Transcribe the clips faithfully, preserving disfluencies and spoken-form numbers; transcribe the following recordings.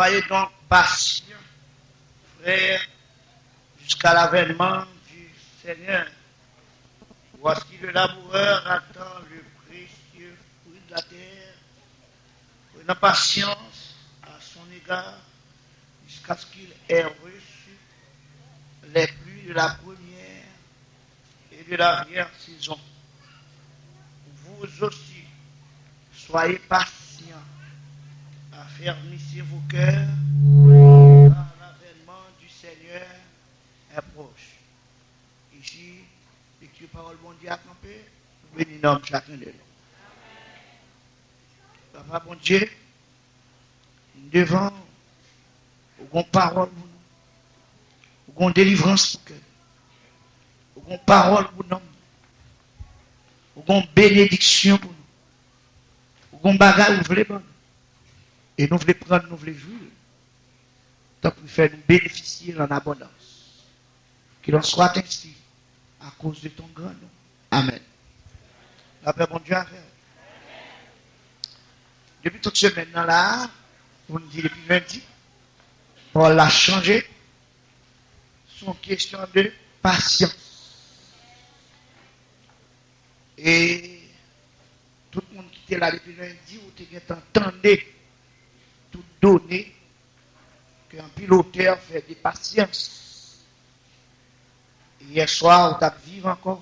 Soyez donc patients, frères, jusqu'à l'avènement du Seigneur. Voici le laboureur attend le précieux fruit de la terre, prenant patience à son égard, jusqu'à ce qu'il ait reçu les pluies de la première et de l'arrière-saison. Vous aussi, soyez patients, affermissez vos cœurs, car l'avènement du Seigneur est proche. Isi, lekti pawòl Bondye a kanpe, nou beni non chak len de nou. Papa Bondye, devan ou, ou gon pawòl pou nou, ou gon delivrans pou kè nou, ou gon pawòl pou nanm nou, ou gon benediksyon pou nou, ou gon bagay ou vle ban nou, e nou vle pran l, nou vle jwi l. Tanpri fè nou benefisye l an abondans. Qu'il en soit ainsi à cause de ton grand nom. Amen. Lapè Bondye avè w. Depi tout semèn nan la, pou n di depi lendi, pawòl la chanje. Se yon kesyon de pasyans. E tout moun ki te la depi lendi, ou te gentan tande tout done ke anpil otè fè de pasyans. E yè swa, ou t ap viv ankò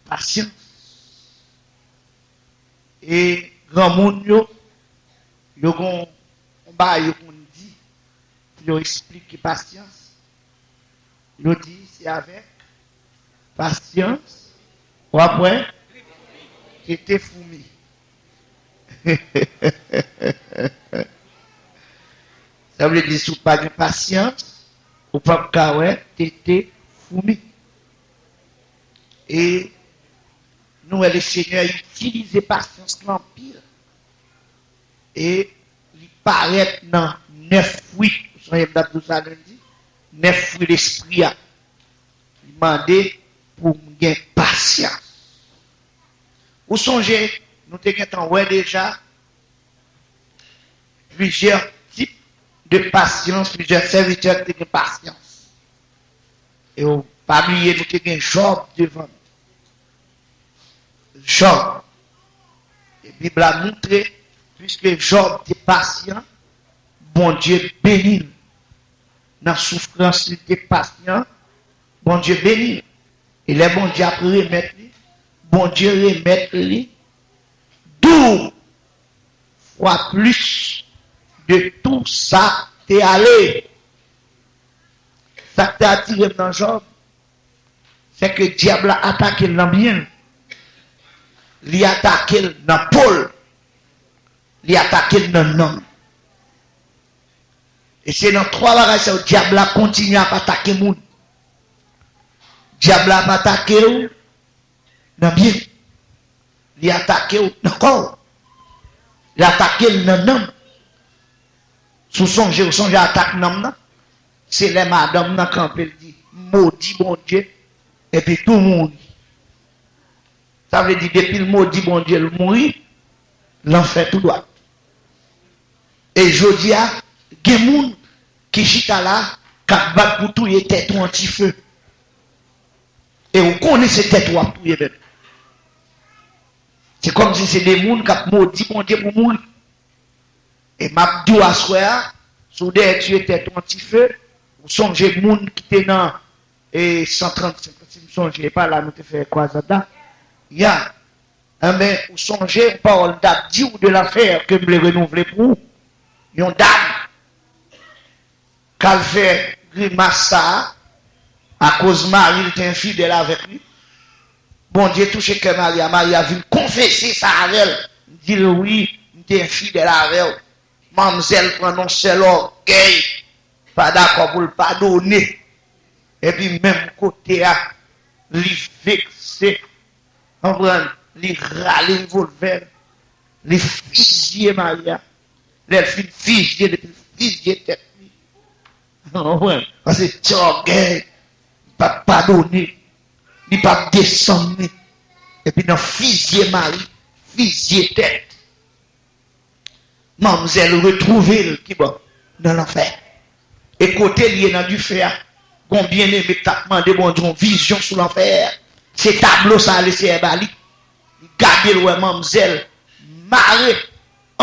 pasyans. E granmoun yo, yo gon yon bagay yo konn di pou yo esplike pasyans. Yo di se avèk pasyans w ap wè tete foumi. Sa vle di, si w pa gen pasyans, ou p ap ka wè tete foumi. E nou wè Lesenyè itilize pasyans lan anpil. E li parèt nan nèf fwi. Ou sonje m t ap di w sa lendi? Nèf fwi lespri a. Li mande pou m gen pasyans. Ou sonje, nou te gentan wè deja plizyè tip de pasyans, plizyè sèvitè ki te gen pasyans. E w pa bliye, nou te gen Jòb devan nou. Jòb. E Bib la montre, piske Jòb te pasyan, Bondye beni l. Nan soufrans, li te pasyan, Bondye beni l. E lè Bondye ap remèt li, Bondye remèt li dou fwa plis de tou sa k te ale. Sa k te atire m nan Jòb, se ke dyab la atake l nan byen l. Li atake l nan po l. Li atake l nan nanm. E se nan twa bagay sa yo dyab la kontinye ap atake moun. Dyab la ap atake w nan byen. Li atake w nan kò w. Li atake l nan nanm. Si w sonje, ou sonje atak nanm nan? Se lè madanm nan kanpe, l di, "M modi Bondye," epi tou mouri. Sa vle di, depi l modi Bondye, l mouri, lanfè tou dwat. E jodi a, gen moun ki chita la, k ap bat pou touye tèt ou an ti fe. E ou konnen se tèt ou ap touye menm. Se kòmsi se de moun k ap modi Bondye pou mouri. E m ap di w aswè a, si w dèyè tiye tèt ou an ti fe, ou sonje moun ki te nan, e, san trannsenk, si m sonje, e pa la nou te fè kwazad la? Ya. Enben, ou sonje yon pawòl m t ap di w de lanfè ke m vle renouvle pou ou? Yon dam k al fè grimas sa a, akoz mari l te enfidèl avèk li. Bondye touche kè mari a, mari a vin konfese sa avè l. Di l, "Wi, m te enfidèl avè w." Manmzèl pran yon sèl ògèy, pa dakò pou l padone. Epi menm kote a, li vekse, konprann, li rale revòlvè l, li fizye mari a. Lè l fin fizye l, epi l fizye tèt li. Konprann? Paske se ògèy, li p ap padone, li p ap desann li. Epi nan fizye mari, fizye tèt. Manmzèl retwouve l kibò? nan lanfè. E kote l ye nan dife a, gon byeneme k t ap mande Bondye yon vizyon sou lanfè a. Se tablo sa a Lesenyè ba li. Li gade l wè manmzèl mare,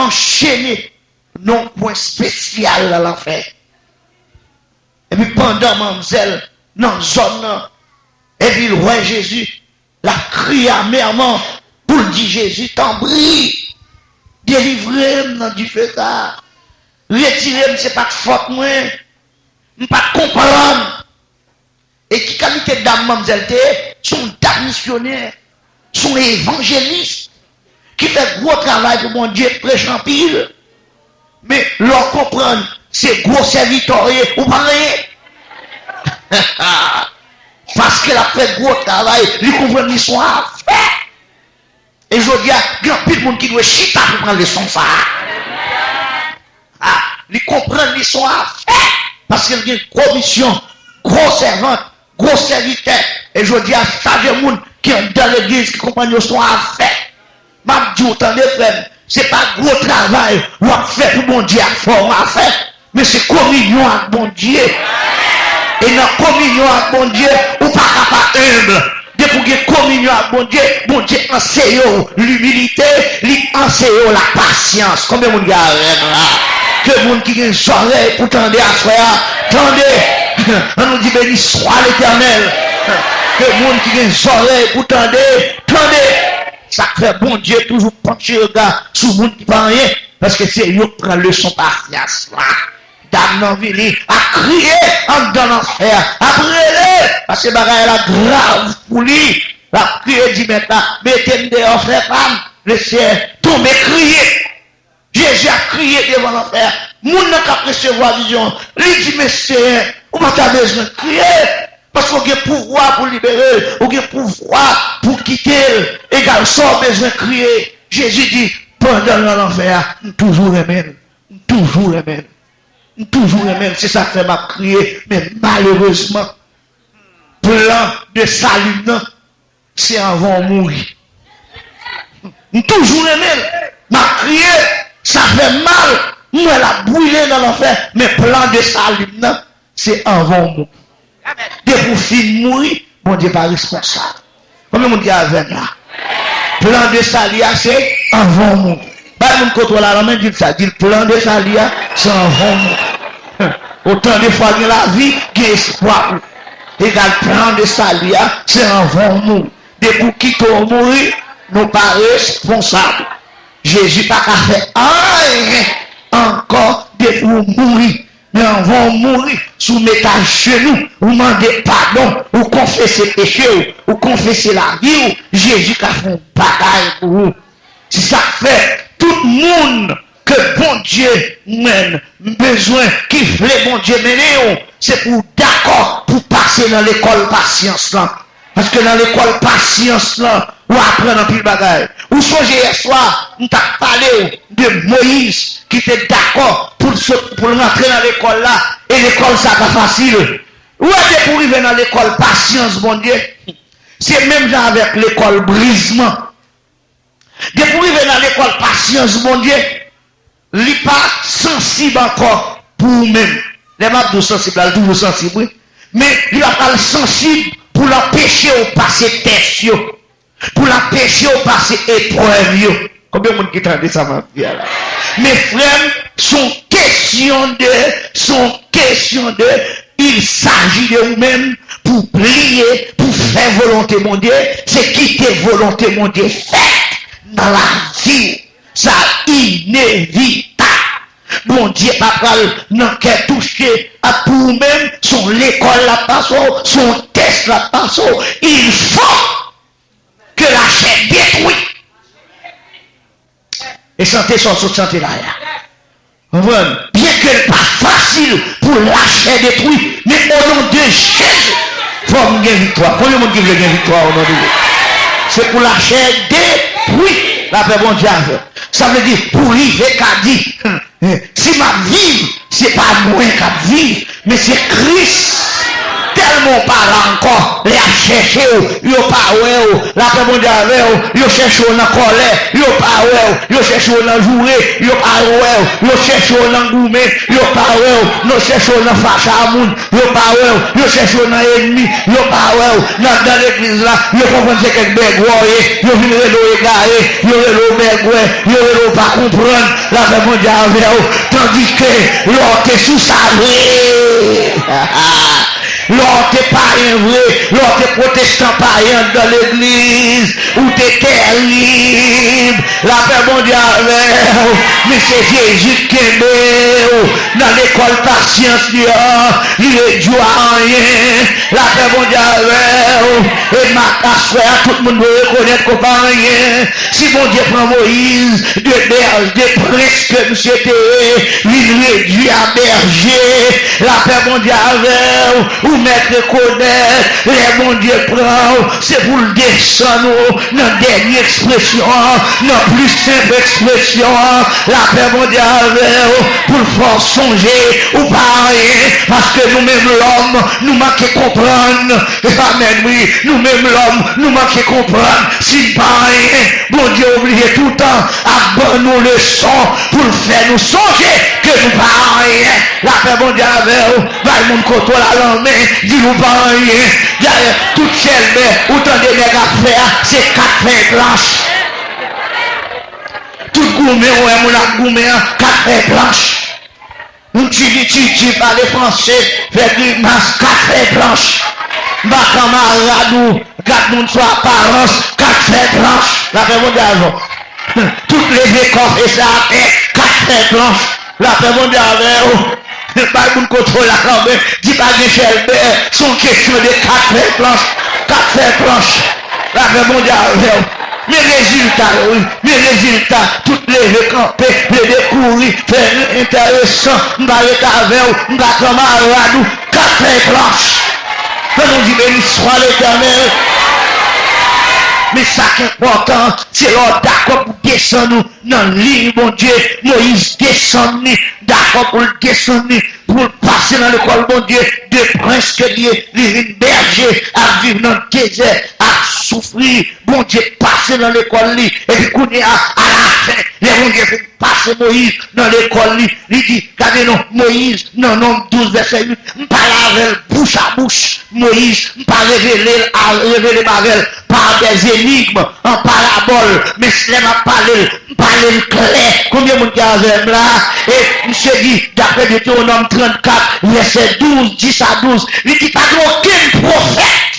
anchene nan yon kwen espesyal nan lanfè. Epi pandan manmzèl nan zòn nan, epi l wè Jezi, l ap kriye amèman pou l di Jezi, tanpri, delivre m nan dife sa a. Retire m, se pa t fòt mwen. M pa t konprann. E ki kalite dam manmzèl te ye? Se yon dam misyonè, se yon evanjelis ki fè gwo travay pou Bondye, preche anpil. Men lè w konprann se gwo sèvitè w ye, ou pa anyen. Paske l ap fè gwo travay, li konprann li se yon afè. E jodi a, gen anpil moun ki dwe chita pou pran leson sa a. A, li konprann li se yon afè, paske l gen gwo misyon, gwo sèvant, gwo sèvitè. E jodi a, chaje moun ki anndan legliz ki konprann yo se yon afè. M ap di w, tande, frè m, se pa gwo travay w ap fè pou Bondye a k fè w yon afè. Men se kominyon ak Bondye. E nan kominyon ak Bondye, ou pa ka pa enb. Depi w gen kominyon ak Bondye, Bondye anseye w limilite, li anseye w lapasyans. Konbyen moun ki avè m la? Ke moun ki gen zòrèy pou tande aswè a, tande. Ann nou di, beni swa Letènèl. Ke moun ki gen zòrèy pou tande, tande. Sa k fè Bondye toujou panche rega sou moun ki pa anyen, paske se yo k pran leson pasyans la. Dam nan vini, ap kriye anndan lanfè a, ap rele, paske bagay la grav pou li. L ap kriye, di, mèt la, mete m deyò, fè pa m. Lesenyè tonbe kriye. Jezi ap kriye devan lanfè a. Moun nan k ap resevwa vizyon an, li di, men Senyè, ou pa ta bezwen kriye, paske w gen pouvwa pou libere l, ou gen pouvwa pou kite l. Egal sa w bezwen kriye. Jezi di, pandan l nan lanfè a, m toujou renmen l. M toujou renmen l. M toujou renmen l. Se sa k fè m ap kriye. Men malerezman, plan de sali m nan, se anvan w mouri. M toujou renmen l. M ap kriye. Sa fè m mal. M wè l ap brile nan lanfè. Men plan de sali m nan, se anvan w mouri. Depi w fin mouri, Bondye pa responsab. Konbyen moun ki avè m la? Plan de sali a se anvan w mouri. Bay moun kote w la lanmen, di l sa. Di l plan de sali a se anvan w mouri. Otan de fwa gen lavi, gen espwa pou ou. Egal plan de sali a se anvan w mouri. Depi w kite w mouri, nou pa responsab. Jezi pa ka fè anyen ankò depi w mouri. Men anvan w mouri, si w met ajenou, ou mande padon, ou konfese peche w, ou konfese lavi w, Jezi ka fè yon bagay pou ou. Se sa k fè tout moun ke Bondye mwen bezwen, ki vle Bondye mennen w, se pou w dakò pou pase nan lekòl pasyans lan. Paske nan lekòl pasyans lan, ou aprann anpil bagay. Ou sonje yèswa, m t ap pale w de Moyiz ki te dakò pou l sot, pou l rantre nan lekòl la, e lekòl sa pa fasil. Ou wè, depi w rive nan lekòl pasyans Bondye, se menm jan avèk lekòl brizman. Depi w rive nan lekòl pasyans Bondye, li pa sansib ankò pou ou menm. Lè m ap di w sansib la, li toujou sansib, wi. Men li pa pral sansib pou l anpeche w pase tès yo, pou l anpeche w pase eprèv yo. Konbyen moun ki tande sa m ap di a la? Men frè m, se yon kesyon de, se yon kesyon de, il s'agit de ou menm pou pliye, pou fè volonte Bondye, se kite volonte Bondye fèt nan lavi w. Sa inevitab. Bondye pa pral nan kè touche ak pou ou menm, se yon lekòl l ap pase w, se yon tès l ap pase w. Il faut que la chair détruit. E chante sa w sot chante la a. Konprann? Byenke l pa fasil pou lachè detwi, men o non de Jezi, fò m gen viktwa. Konbyen moun ki vle gen viktwa o non de Jezi? Se pou lachè detwi. Lapè Bondye avè w. Sa vle di, pou rive ka di, si m ap viv, se pa mwen k ap viv, men se Kris. Tèlman w pa la ankò, lè y ap chèche w, yo pa wè w. Lapè Bondye avè w. Yo chèche w nan kòlè, yo pa wè w. Yo chèche w nan joure, yo pa wè w. Yo chèche w nan goumen, yo pa wè w. Yo chèche w nan fache a moun, yo pa wè w. Yo chèche w nan ènmi, yo pa wè w. Nan, nan legliz la, yo konprann se kèk bègwè w ye. Yo vin rele w egare, yo rele w bègwè, yo rele w pa konprann. Lapè Bondye avè w. Tandike lè w te sou sa vre, lè w te payen vre, lè w te pwotestan payen anndan legliz, ou te tèrib. Lapè Bondye avè w. Men se Jezi k kenbe w nan lekòl pasyans li an. Li redui w a anyen. Lapè Bondye avè w. E mat aswè a, tout moun dwe rekonèt ke w pa anyen. Si Bondye pran Moyiz de bèj, de prens ke misye te ye, vin redui a bèje, lapè Bondye avè w, ou mèt rekonèt, lè Bondye pran w, se pou l desann ou nan dènye ekspresyon an, nan pli senp ekspresyon an, lapè Bondye avè w, pou l fè w sonje, ou pa anyen, paske nou menm lòm, nou manke konprann, amèn, wi, nou menm lòm, nou manke konprann, si n pa anyen, Bondye oblije toutan ap ban nou leson pou l fè nou sonje ke nou pa anyen. Lapè Bondye avè w. Bay moun kote w la lanmen, di l ou pa anyen. Dayè, tout chèlbè ou tande nèg ap fè a, se kat fèy planch. Tout goumen ou wè moun ap goumen an, kat fèy planch. Yon ti li titi pale franse, fè grimas, kat fèy planch. M pa kanmarad ou, gad moun sou aparans, kat fèy planch. Lapè Bondye avè w. Tout leve kò fese atè, kat fèy planch. Lapè Bondye avè w. Bay moun kote w la kanmenm, di pa gen chèlbè, se yon kesyon de kat fèy planch, kat fèy planch. Lapè Bondye avè w. Men rezilta yo, wi. Men rezilta. Tout leve kanpe, plede kouri, fè enteresan. M pa ret avè w, m pa kanmarad ou. Kat fèy planch. Fè nou di, Beni swa Letènèl. Men sa k enpòtan, se lè w dakò pou desann ou nan liy Bondye. Moyiz desann li, dakò pou l desann li, pou l pase nan lekòl Bondye. De prens ke l ye, li vin bèje, ap viv nan dezè, ap soufri. Bondye pase nan lekòl li. Epi kounye a, alafen, lè Bondye fin pase Moyiz nan lekòl li, li di, gade non, Moyiz, nan Nonb douz, vèsè uit, m pale avè l bouch a bouch. Moyiz, m pa revele l, a, revele m avè l pa dèzenigm, an parabòl, men lè m ap pale l, m pale l klè. Konbyen moun ki avè m la? E misye di, daprè Detewonòm trannkat, vèsè douz, dis a douz, li di pa gen okenn pwofèt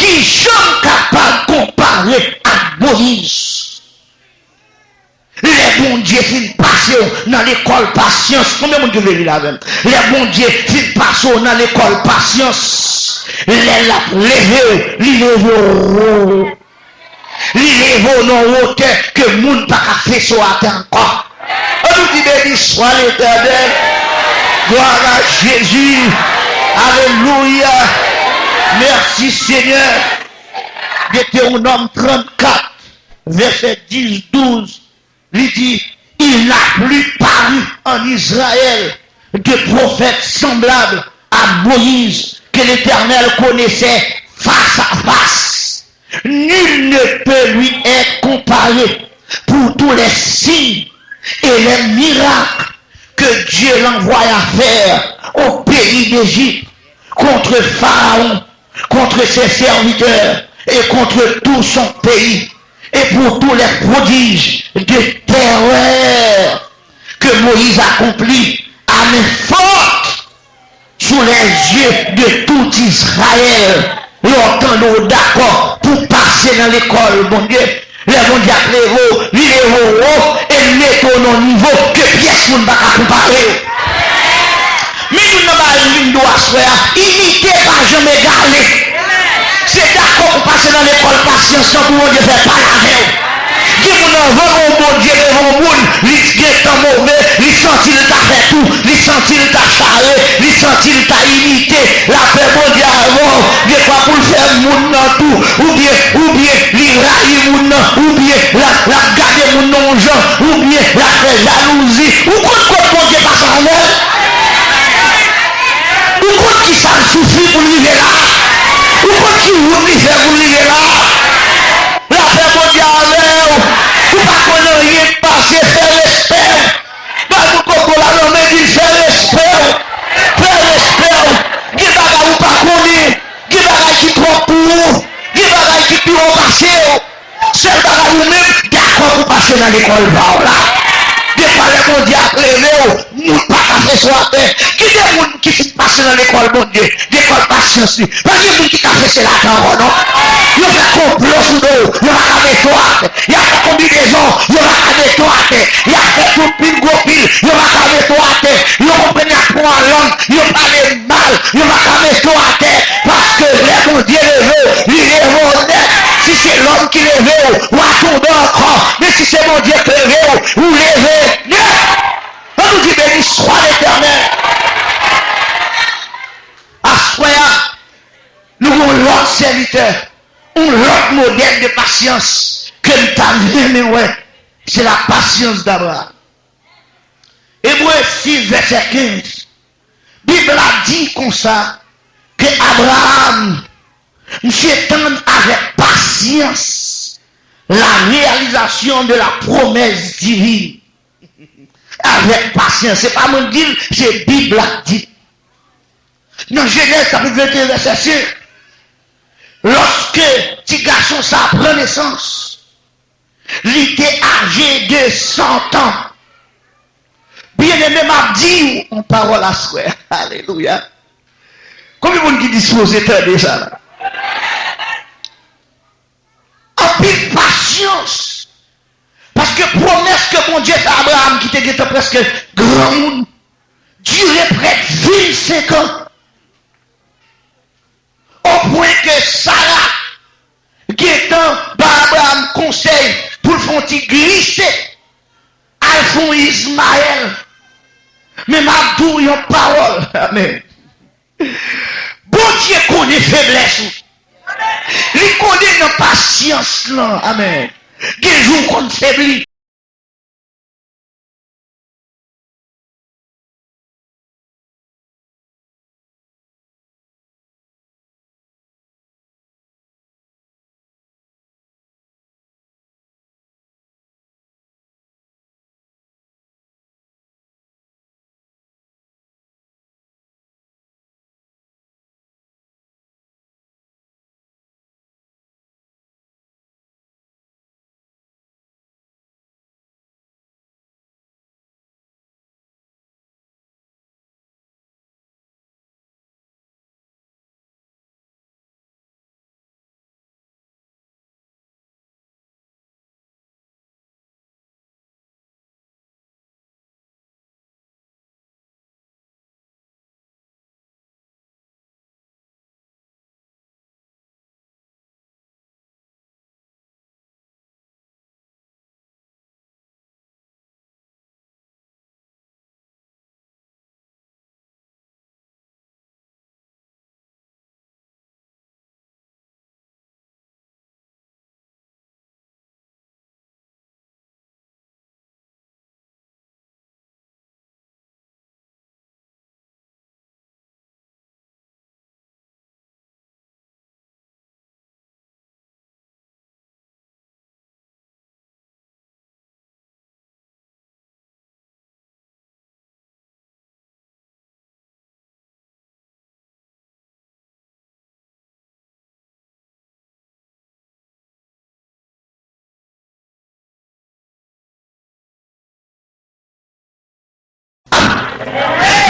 ki janm kapab konpare ak Moyiz. Lè Bondye fin pase w nan lekòl pasyans, konbyen moun ki vle li l avè m? Lè Bondye fin pase w nan lekòl pasyans, lè l ap leve w, li leve w wo. Li leve w nan wotè ke moun pa ka fese w atè ankò. An nou di, Beni swa Letènèl. Glwa a Jezi. Alelouya. Mèsi, Senyè. Detewonòm trannkat, vèsè dis, douz, li di, il n'a plus paru en Israël de prophète semblable à Moïse que l'Éternel connaissait face à face. Nul ne peut lui être comparé pour tous les signes et les miracles que Dieu l'envoya faire au pays d'Égypte contre Pharaon, contre ses serviteurs et contre tout son pays, et pour tous les prodiges de terreur que Moïse accomplit à main forte sous les yeux de tout Israël. Lè w tande w dakò pou pase nan lekòl Bondye, lè Bondye ap leve w, li leve w wo e l mete w nan yon nivo ke pyès moun pa ka konpare w. Men youn nan bagay m vin di w aswè a, inite pa janm egale. Se dakò pou pase nan lekòl pasyans lan pou Bondye fè pale avè w. Gen moun anvan yon Bondye leve yon moun, li gentan move, li santi l ta fè tou, li santi l ta chare, li santi l ta imite. Lapè Bondye avè w, gen fwa pou l fè moun nan tou, oubyen, oubyen li rayi moun nan, oubyen l ap, l ap gade moun nan yon jan, oubyen l ap fè jalouzi. Ou konn kot Bondye pase avè l? Ou konn ki sa l soufri pou l rive la? Ou konn ki wout li fè pou l rive la? Lapè Bondye avè w. Ou pa konn anyen k pase, fè respè w. Bay moun koko la nan men, di l fè respè w. Fè respè w. Gen bagay ou pa konnen. Gen bagay ki twòp pou ou. Gen bagay ki pi wo pase w. Sèl bagay ou menm, dakò pou pase nan lekòl pa w la. Defwa lè Bondye ap leve w, moun pa ka fese w atè. Gen de moun ki fin pase nan lekòl Bondye, lekòl pasyans li. Pa gen moun ki ka fese l atè ankò non. Yo fè konplo sou do w, yo pa ka mete w atè. Y ap fè konbinezon, yo pa ka mete w atè. Y ap fè tout pil gwo pil, yo pa ka mete w atè. Yo konprann y ap pran w an lang, yo pale mal, yo pa ka mete w atè, paske lè Bondye leve w, li leve w nèt. Si se lòm ki leve w, w a tonbe ankò. Men si se Bondye k leve w, ou leve nèt. Ann nou di, Béni soit l'Éternel. Aswè a, nou gen yon lòt sèvitè, yon lòt modèl de pasyans ke m ta renmen wè. Se la patience d'Abraham. Ebre sis vèsè kenz, Bib la di konsa ke Abraham, misye tann avèk pasyans la réalisation de la promesse divine. Avèk pasyans. Se pa mwen k di l, se Bib la k di l. Nan Jenèz chapit venteyen vèsè senk, lòske ti gason sa a pran nesans, li te aje de san an. Byeneme, m ap di w yon pawòl aswè. Alelouya. Konbyen moun ki dispoze tande sa la? Anpil pasyans. Paske pwomès ke Bondye fè Abraham, ki te gentan prèske granmoun, dire prèt vennsenk an. O pwen ke Sara gentan ba Abraham konsèy pou l fè yon ti glise, al fè yon Izmayèl. Men m ap di w yon pawòl. Amèn. Bondye konnen feblès ou. Li konnen nan pasyans lan. Amèn. Gen jou w konn febli.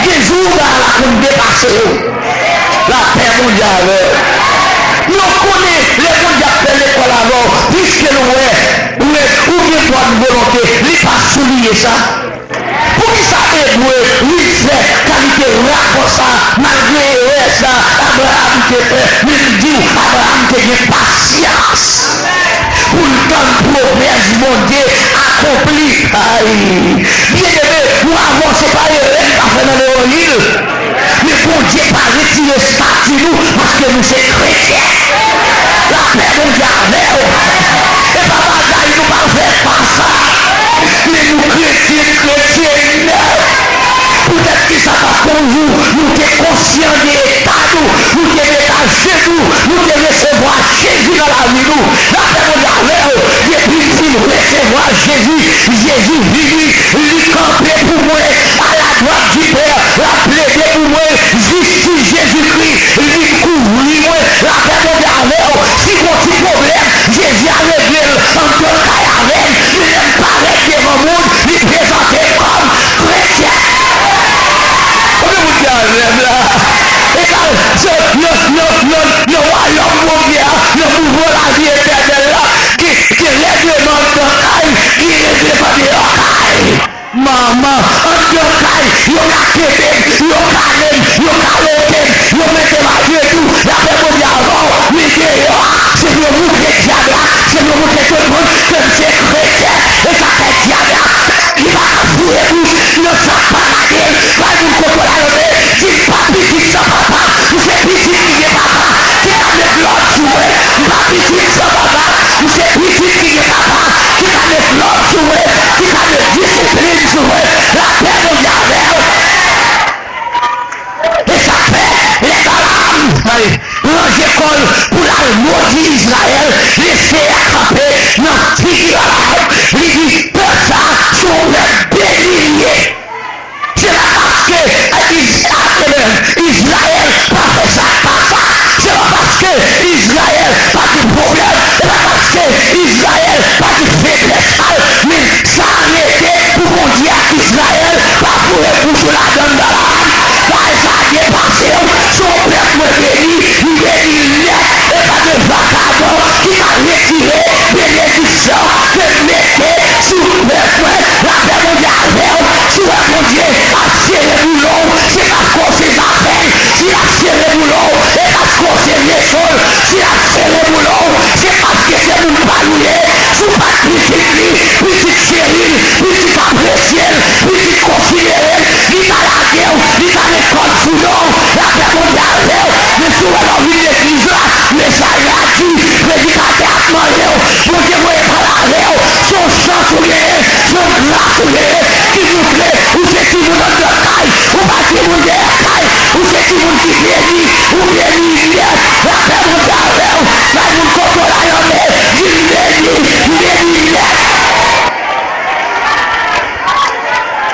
Gen jou bagay la konn depase yo. Lapè Bondye avè w. Men w konnen, lè Bondye ap fè lekòl avè w, piske l wè, wè, ou gen bòn volonte, li pa souliye sa. Poukisa Ebre, wi, fè kalite rapò sa, malgre erè sa Abraham te fè? Men m di w, Abraham te gen pasyans pou l tann pwomès Bondye akonpli. Ay! Byeneme, nou avanse pa erè n pa fè nan levanjil. Men Bondye pa retire estati nou paske nou se kretyen. Lapè Bondye avè w. E pa bagay nou pa fè pa sa. Men nou kretyen, kretyen nèt. Poutèt ki sa? Paske yon jou, nou te konsyan de Lapè Bondye avè w. Depi m fin resevwa Jezi, Jezi vini, li kanpe pou mwen aladwat di Pè, l ap plede pou mwen. Jistis Jezikri, li kouvri mwen. Lapè Bondye avè w. Si gon ti pwoblèm, Jezi a regle l anndan kay avè m. Men lè m parèt devan moun, li prezante m kòm kretyen. Konbyen moun ki avè m la? E sa, se nan, nan, nan, nan wayòm Bondye a, nan mouvman lavi etènèl la, gen, gen règleman anndan kay, gen règleman deyò kay. Manman, anndan kay, yo ka kenbe m, yo kale m, yo kalote m, yo mete m ajenou, lapè Bondye avè w, men deyò a, se pou yo moutre dyab la, se pou yo moutre tout moun ke m se kretyen, e sa fè dyab la, li pa ka foure bouch nan sa k pa lage l, bay moun kontwòl a yo, men di m pa pitit san papa, m se pitit ki gen papa, ki ka met lòd sou mwen, m pa pitit san papa, m se pitit ki gen papa, ki ka met lòd sou mwen, ki ka met disiplin sou mwen, lapè Bondye avè w. E sa k fè, lè Balaam ranje kò l pou l al modi Izrayèl, Lesenyè kanpe nan figi Balaam, li di, pèp sa a, se yon pèp beni li ye. Se pa paske Iz-, Izrayèl pa fè sa k pa sa, se pa paske Izrayèl pa gen pwoblèm, se pa paske Izrayèl pa gen feblès pa l, men sa rete pou Bondye ak Izrayèl pa foure bouch yo ladan l. Bagay sa a depase w. Se yon pèp mwen beni, m beni l nèt, e pa gen vakabon ki ka retire benediksyon ke m mete sou pèp mwen. Lapè Bondye avè w. Si w wè Bondye ap sere boulon w, se paske w se zafè l. Si l ap sere boulon w, e paske w se veso l. Si l ap sere boulon w, se paske se moun pa l ou ye. Si w pa t pitit li, pitit cheri l, pitit apresye l, pitit konsidere l, li ta lage w, li ta met kòd sou do w. Lapè Bondye avè w. Men si w wè lè w vin legliz la, mesaj la di, predikatè ap mande w, Bondye voye pale avè w. Se yon chans ou genyen, se yon gras ou genyen ki moutre ou se timoun anndan kay, ou pa timoun dèyè kay, ou se timoun ki beni, ou beni nèt. Lapè Bondye avè w. Bay moun kote w la nan men, di, m beni, m beni nèt.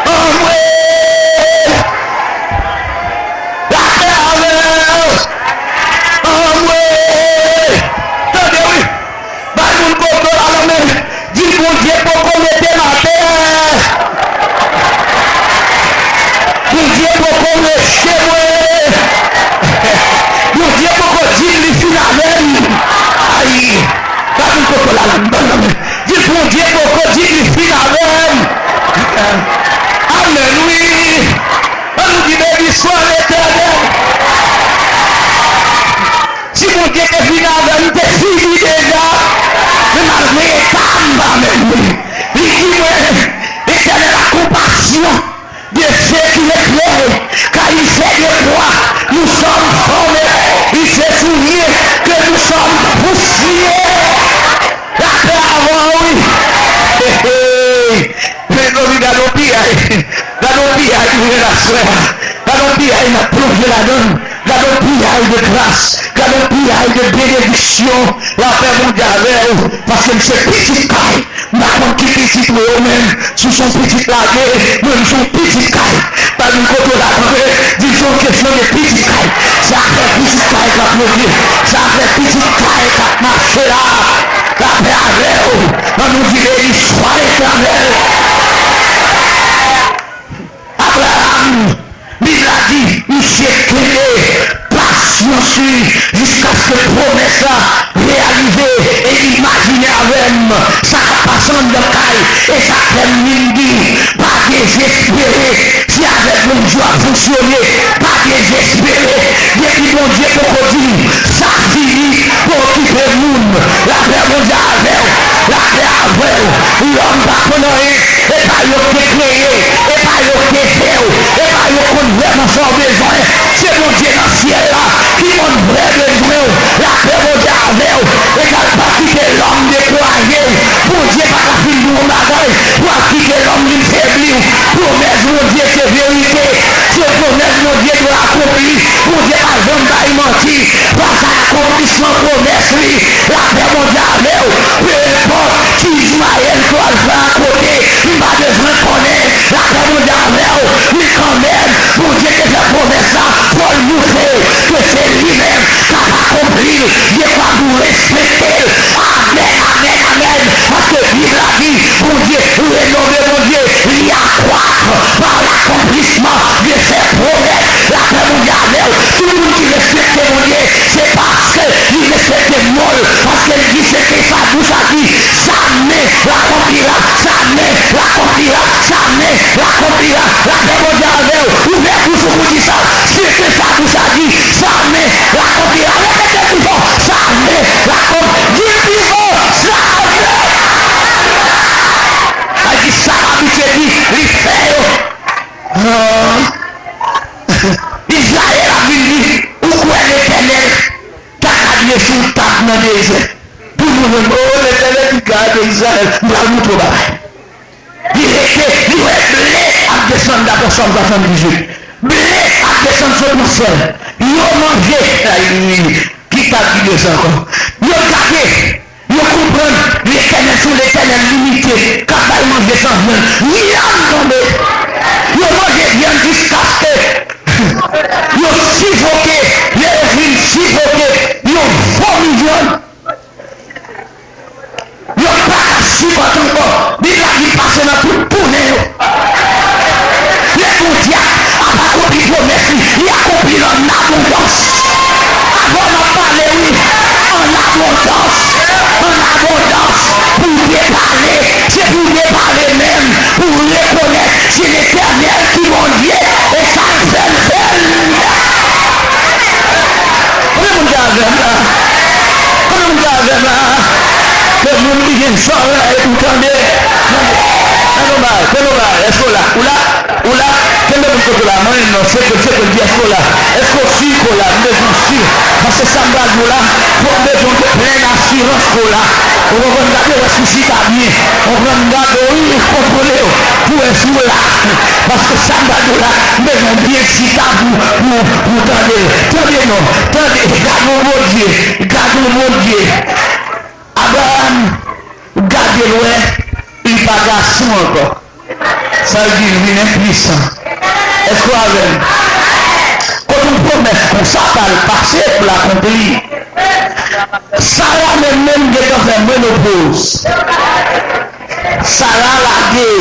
Anmwe! Lapè avè w! Anmwe! Tande wi! Bay moun kote w la nan men, di, Bondye poko mete m atè. Bondye poko rejte mwen. Bondye poko di m li fin avè m. Ay, bay moun kote w la nan men, di, Bondye poko di m li fin avè m. Amèn wi. Ann di, beni swa Letènèl. Si Bondye te vin avè m, m te fini deja. Men malgre eta m pa menm li. Li di mwen, Letènèl a konpasyon de ceux qui éclairent, car il fait de quoi nous sommes formés, il se souvient que nous sommes poussière. Lapè avè w wi. Hey, hey. Mezanmi, gade yon piyay. Gade yon piyay nou gen aswè a. Gade yon piyay n ap plonje ladan l. Gade yon piyay de gras. Gade yon piyay de benediksyon. Lapè Bondye avè w. Paske m se pitit kay. M pa konn ki pitit ou ye ou menm. Si w se yon pitit lage, mwen m se yon pitit kay. Bay moun kote w la kanpe, di se yon kesyon de pitit kay. Se afè pitit kay k ap leve. Se afè pitit kay k ap mache la. Lapè avè w. Ann nou di, beni swa Letènèl. Abraram, Bib la di, misye kenbe pasyans li jiskaske pwomès la reyalize. E imajine avè m sa k ap pase anndan kay, e sa k fè m vin di, pa dezespere. Se avèk Bondye w ap fonksyone. Pa dezespere. Depi Bondye poko di w sa fini, pa okipe moun. Lapè Bondye avè w. Lapè avè w. Lòm pa konn anyen. E pa yo k te kreye w. E pa yo k te fè w. E pa yo k konn vrèman sa w bezwen. Se Bondye nan syèl la ki konn vrè bezwen w. Lapè Bondye avè w. Egal, pa kite lòm dekouraje w. Bondye pa ka fin di w yon bagay pou w ap kite lòm vin febli w. Pwomès Bondye se verite. Se pwomès Bondye dwe akonpli. Bondye pa janm bay manti. Pasaj akonplisman pwomès Kris, lapè Bondye avè w. Pe enpòt ki Izmayèl ke w al fè akote, m pa bezwen konnen. Lapè Bondye avè w. Men kanmenm, Bondye te fè pwomès la, fò l moutre w ke se li menm k ap akonpli l. Dekwa pou w respekte l. Amèn, amèn, amèn. Paske Bib la di, Bondye renove, Bondye li akwat pa lakonplisman de ses promesses. Lapè Bondye avè w. Tout moun ki respekte Bondye, se paske li respekte non l, paske li di, se ke sa bouch la di, sa men l akonplira, sa men l akonplira, sa men l akonplira. Lapè Bondye avè w. Ouvè bouch ou pou di sa. Se ke sa bouch la di, sa men l akonplira. Repete pi fò, sa men l akonplira. Di l pi fò, sa men. Sa di sa m abitye di, li fè yo. Ah. Izrayèl ap vin di, ou kwè Letènèl ta ka dwe sou tab nan dezè? Pou nou menm, o Letènèl ki gade Izrayèl, m pral moutre w bagay. Li rete, li wè ble ap desann, daprè Sòm swasanndizuit. Ble ap desann sot nan syèl. Yo manje, ay, ki tab ki dezè ankò. Yo gade, yo konprann Letènèl se yon Letènèl limite, k ap bay manje san vyann. Vyann tonbe. Yo manje vyann jiskaske yo sifoke. Lè yo fin sifoke, yo vomi vyann. Yo pa ka sipòte ankò. Bib la di l pase nan tout tounen yo. Lè Bondye ap akonpli pwomès li, li akonpli l an abondans. Avè w m ap pale, wi. An abondans. An abondans. Pou w depale, se pou w depale menm, pou w rekonèt se Letènèl ki Bondye, e sa l fè, l fè l. Konbyen moun ki avè m la? Konbyen moun ki avè m la? Ke moun ki gen zòrèy pou tande. Tande. Tande yon bagay, tande yon bagay. Èske w la? Ou la? Ou la? Kenbe moun kote w la. Mwen non, se ke, se ke l di èske w la. Èske w si ke w la? M bezwen w si. Paske sa m pral di w la, fòk m bezwen w gen plèn asirans ke w la. Ou konprann? Gade w èske w chita byen. Ou konprann? Gade w, wi, kontwole w. Pou w wè si w la. Paske sa m pral di w la, m bezwen w byen chita pou, pou, pou w tande l. Tande non. Tande. Gade yon Bondye. Gade yon Bondye. Abraram gade l wè, li pa gason ankò. Sa vle di l vin enpwisan. Èske w avè m? Kote yon pwomès konsa pral pase pou l akonpli? Sara menm menm gentan fè menopoz. Sara lage.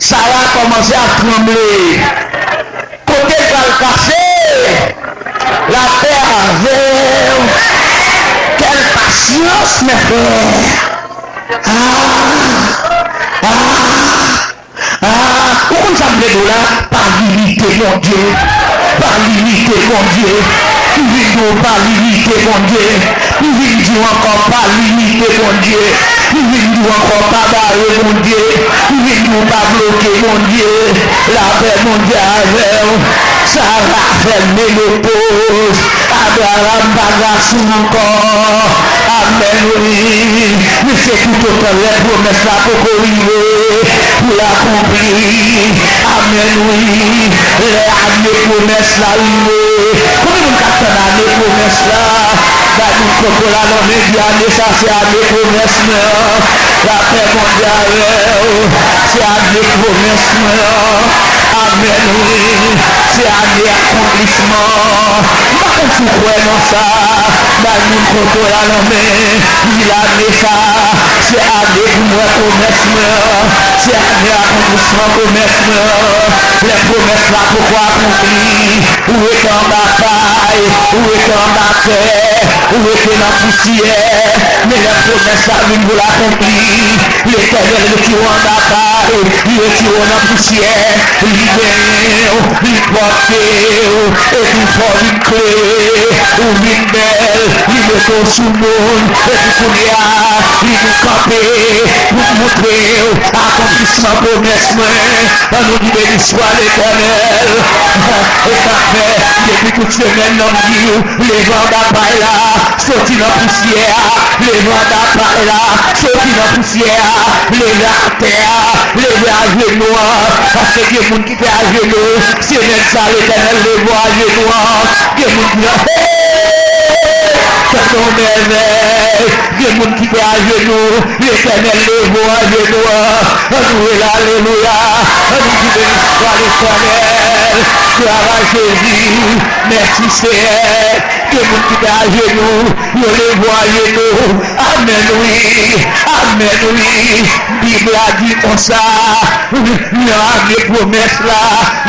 Sara kòmanse ap tranble. Kote l pral pase? Lapè avè w. Kèl pasyans, mes frères. Ah, ah, ah. Ou konn sa m vle di w la? Pa limite Bondye. Pa limite Bondye. M vin di w pa limite Bondye. M vin di w ankò pa limite Bondye. M vin di w ankò pa bare Bondye. M vin di w pa bloke Bondye. Lapè Bondye avè w. Sara fè menopoz. Abraram pa gason ankò. Amèn wi. Men se toutotan lè pwomès la poko rive pou l akonpli. Amèn wi. Lè ane pwomès la rive. Konbyen moun k ap tann ane pwomès la? Bay moun kote w la nan men, di ane sa se ane pwomès mwen an. Lapè Bondye avè w. Se ane pwomès mwen an. Amèn wi. Se ane akonplisman. M pa konn si w kwè nan sa. Bay moun kote w la nan men. Di lane sa, se ane pou m wè pwomès mwen an. Se ane akonplisman pwomès mwen an. Lè pwomès la poko akonpli, ou rete anba pay, ou rete anba tè, ou rete nan pousyè. Men lè pwomès la vin pou l akonpli, Letènèl retire w anba pay, li retire w nan pousyè, li benyen w, li pòte w, epi fè w vin klere, ou vin bèl, li mete w sou moun, epi kounye a, li vin kanpe pou l moutre w akonplisman pwomès mwen. Ann nou di, beni swa Letènèl. E sa k fè, depi tout semèn nan m di w, leve anba pay la, soti nan pousyè a, leve anba pay la, soti nan pousyè a, leve atè a, leve ajenou an, paske gen moun ki te ajenou, semèn sa Letènèl leve w ajenou an, gen moun ki nan, hey! Gade yon mèvèy. Gen moun ki te ajenou. Letènèl leve w ajenou an. Ann wi, alelouya. Ann di beni swa Letènèl. Glwa a Jezi. Mèsi, Seyè. Gen moun ki te ajenou. Yo leve w ajenou. Amèn, wi. Amèn, wi. Bib la di konsa, nan ane pwomès la,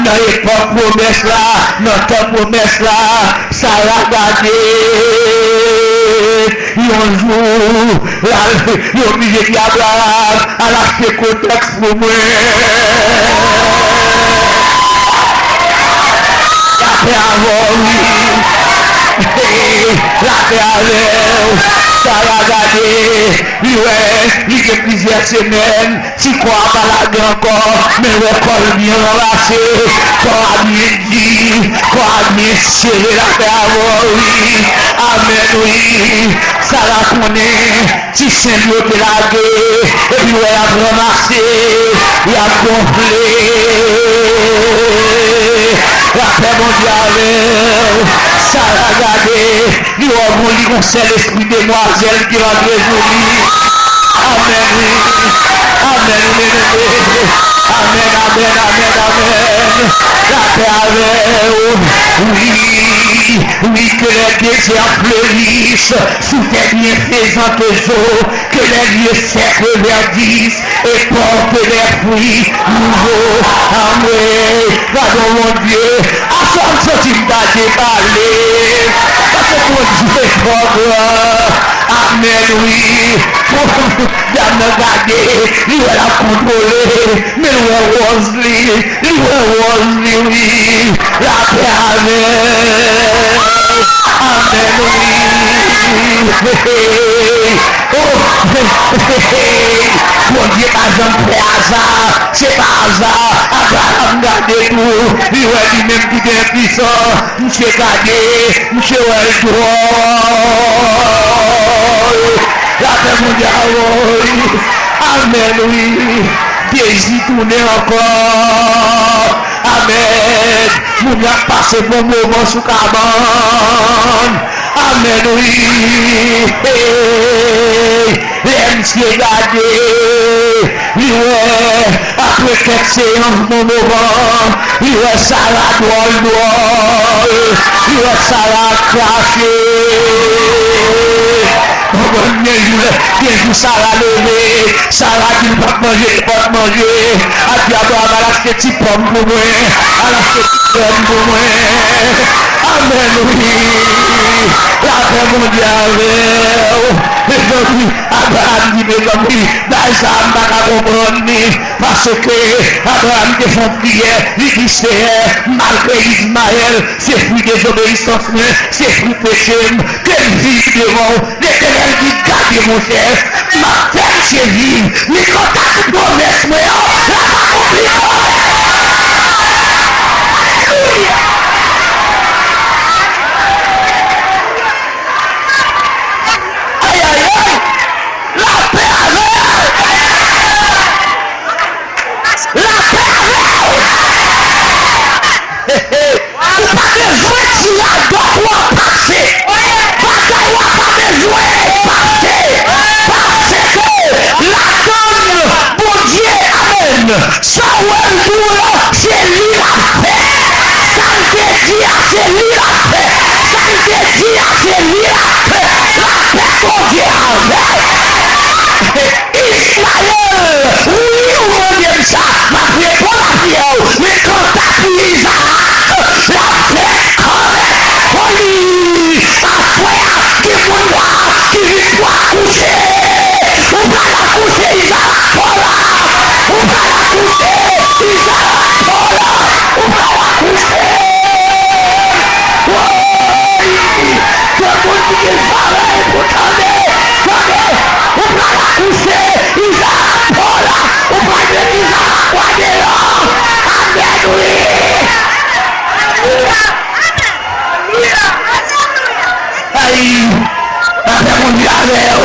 nan epòk pwomès la, nan tan pwomès la, Sara gade yon jou, la, yo oblije di Abraram, al achte kodèks pou mwen. Lapè avè w, wi. Lapè avè w. Sara gade, li wè, li gen plizyè semèn, ti kò a pa lage ankò, men l wè kò l byen ranmase, kò a byen di, kò a byen sere, lapè avè w, wi. Amèn, wi. Sara konnen ti sen l yo te lage, epi wè y ap ranmase, y ap gonfle. Lapè Bondye avè w. Sara gade, li wè gon, li gon sèl espri demwazèl ki rantre sou li. Amèn, wi. Amèn, wi, wi, wi. Amèn, amèn, amèn, amèn. Lapè avè w. Wi, wi, que les déserts fleurissent sous tes bienfaisantes eaux, que les lieux secs reverdissent et portent des fruits nouveaux. Amwey, gade yon Bondye. Aswè m santi m ta debale. Paske Bondye twò gran. Amèn, wi. Dam nan gade, li wè l ap kontwole, men l wè wòz li, li wè wòz li, wi. Lapè avè w. Amèn, wi. Oh, Bondye pa janm fè aza. Se pa aza. Abraram gade tou. Li wè li menm ki te enpwisan. Misye gade. Misye wè l dwòl. Lapè Bondye avè w. Amèn, wi. Dezi tounen ankò. Amèn. Moun yo ap pase bon moman sou kabann. Amèn, wi. Hey. Lè misye gade, li wè, apre kèk seyans bon moman, li wè Sara dwòl dwòl, li wè Sara ap krache. Konprann, gen jou, gen jou Sara leve, Sara di l p ap manje, li p ap manje. Ap di Abraram, al achte ti pòm pou mwen, al achte ti grèn pou mwen. Amèn, wi. Lapè Bondye avè w. Mezanmi, Abraram di, mezanmi, bagay sa a m pa ka konprann li. Paske Abraram te fè yon priyè, li di, Seyè, malgre Izmayèl se fwi dezobeyisans mwen, se fwi peche m, ke m viv devan w. Letènèl di, gade, monchè, m ap fè misye viv, men kanta pou pwomès mwen an, l ap akonpli. Alelouya! Ayayay! Lapè avè w! Lapè avè w! Ou pa bezwen ti radòt w ap pase. Bagay w ap pa bezwen pase. Paske latann Bondye, amèn. Sa w wè l di w lan, se li l ap fè. Sa l te di a, se li l ap fè. Sa l te di a, se li l ap fè. Lapè Bondye avè w. Izmayèl, wi, ou mande m sa, m ap reponn apriyè w. Men kanta pou Izarak, l ap fè kanmenm pou li. Aswè a, gen moun la ki vin pou akouche. Ou pral akouche, Izarak pa w la. Ou pral akouche, Izarak pa w la. Ou pral akouche. Woy! Ke moun ki gen zòrèy pou tande, tande, ou pral akouche, Izarak pa w la, ou pral met Izarak wa deyò. Amèn, wi. Ay, lapè Bondye avè w,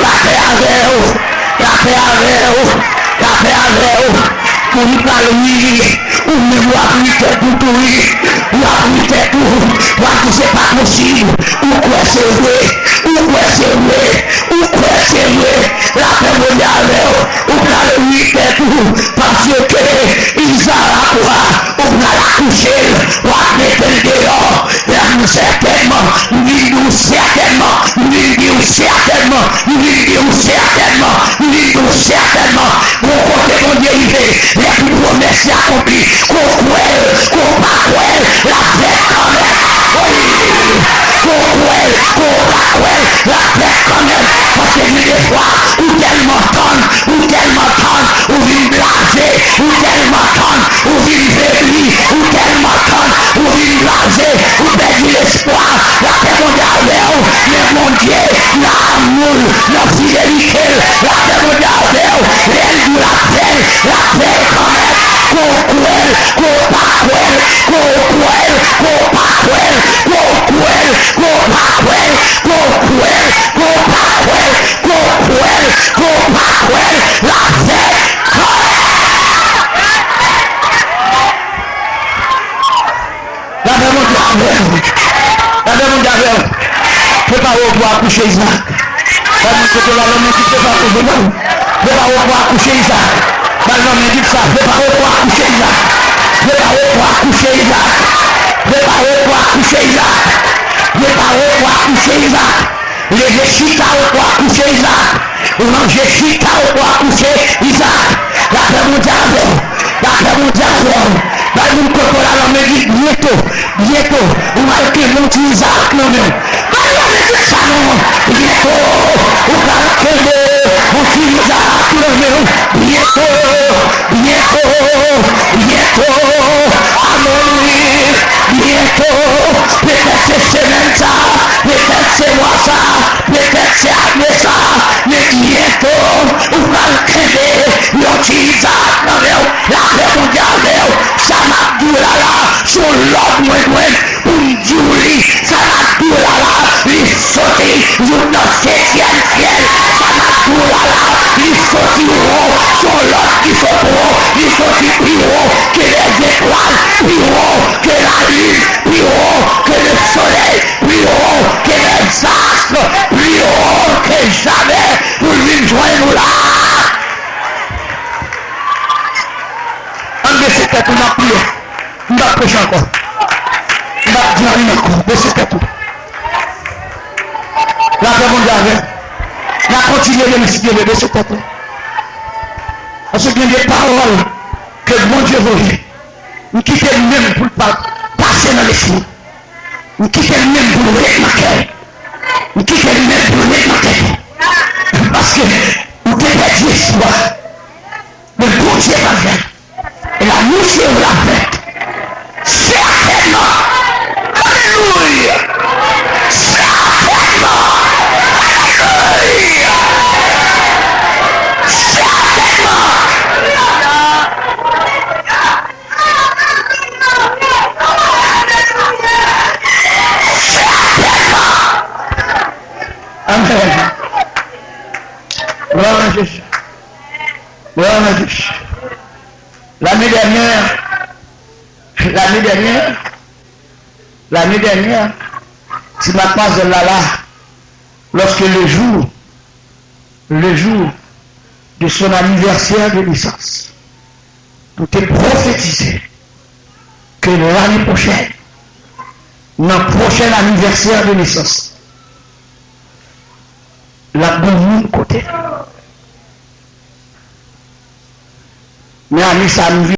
lapè avè w, lapè avè w, lapè avè w. Moun pral ri, ou menm w ap ri tèt ou tou wi. W ap ri tèt ou, w ap di se pa posib. Ou kwè se vre, ou kwè se vre, ou kwè se vre. Lapè Bondye avè w, ou pral ri tèt ou, paske Izarak wa, ou pral akouche l, w ap mete l deyò. Sètènman, m vin di w sètènman, m vin di w sètènman, m vin di w sètènman, m vin di w sètènman. Gon kote Bondye rive, lè pou pwomès li akonpli, ke w kwè l, ke w pa kwè l, l ap fèt kanmenm. Wi, ke w kwè l, ke w pa kwè l, l ap fèt kanmenm. Paske gen de fwa, ou tèlman tann, ou tèlman tann, ou vin blaze, ou tèlman tann, ou vin febli, ou tèlman tann, ou vin blaze, ou pèdi lespwa. Lapè Bondye avè w, men Bondye nan amou l, nan fidelite l. Lapè Bondye avè w, lè l di w l ap fè l, l ap fè l kanmenm. Ke w kwè l, ke w pa kwè l, ke w kwè l, ke w pa kwè l, ke w kwè l, ke w pa kwè l, ke w kwè l, ke w pa kwè l, ke w kwè l, ke w pa kwè l, l ap fèt kanmenm. Lapè Bondye avè w. Lapè Bondye avè w. Prepare w pou akouche Izaak. Bay moun kote w la lanmen di prepare w. Prepare w pou akouche Izaak. Bay lanmen di sa. Prepare w pou akouche Izaak. Prepare w pou akouche Izaak. Prepare w pou akouche Izaak. Prepare w pou akouche Izaak. Leve chita w pou akouche Izaak. Ranje chita w pou akouche Izaak. Lapè Bondye avè w. Lapè Bondye avè w. Bay moun kote w la lanmen di byento. Byento. Ou pral kenbe yon ti Izaak nan men w. Bay lanmen di sa non. Byento. Ou pral kenbe yon ti Izaak nan men w. Byento. Byento. Byento. Amèn wi. Byento. Petèt se semèn sa. Petèt se mwa sa. Petèt se ane sa, men byento, ou pral kenbe yon ti Izaak nan men w. Lapè Bondye avè w. Sa m ap di w la la, se yon lòd mwen jwenn pou m di w li. Sa m ap di w la la, li soti jouk nan setyèm syèl. Sa m ap di w la la, li soti wo, se yon lòd ki sot wo, li soti pi wo ke lèzetwal, pi wo ke lalin, pi wo ke lesolèy, pi wo ke lèzas, pi wo ke jamè pou l vin jwenn ou la. Ann bese tèt nou, n ap priye. M p ap preche ankò. M p ap di anyen ankò. Bese tèt nou. Lapè Bondye avè n. N a kontinye demen si Dye vle, bese tèt nou. Paske gen de pawòl ke Bondye voye. M kite l menm pou l pa pase nan lespri. M kite l menm pou l ret nan kè w. M kite l menm pou l ret nan tèt ou. Paske ou te pèdi espwa. Men Bondye pral fè l. E l anonse w l ap fèt. Sètènman. Alelouya. Sètènman. Alelouya. Sètènman. Sètènman. Amèn. Glwa a Jezi. Glwa a Jezi. Lane dènyè, lane dènyè, lane dènyè, ti madmwazèl la la, lorsque le jour, le jour de son anniversaire de naissance, nou te pwofetize ke lane pwochèn, nan pwochèn anivèsè de nesans, l ap gen yon moun kote l. Men ane sa a, nou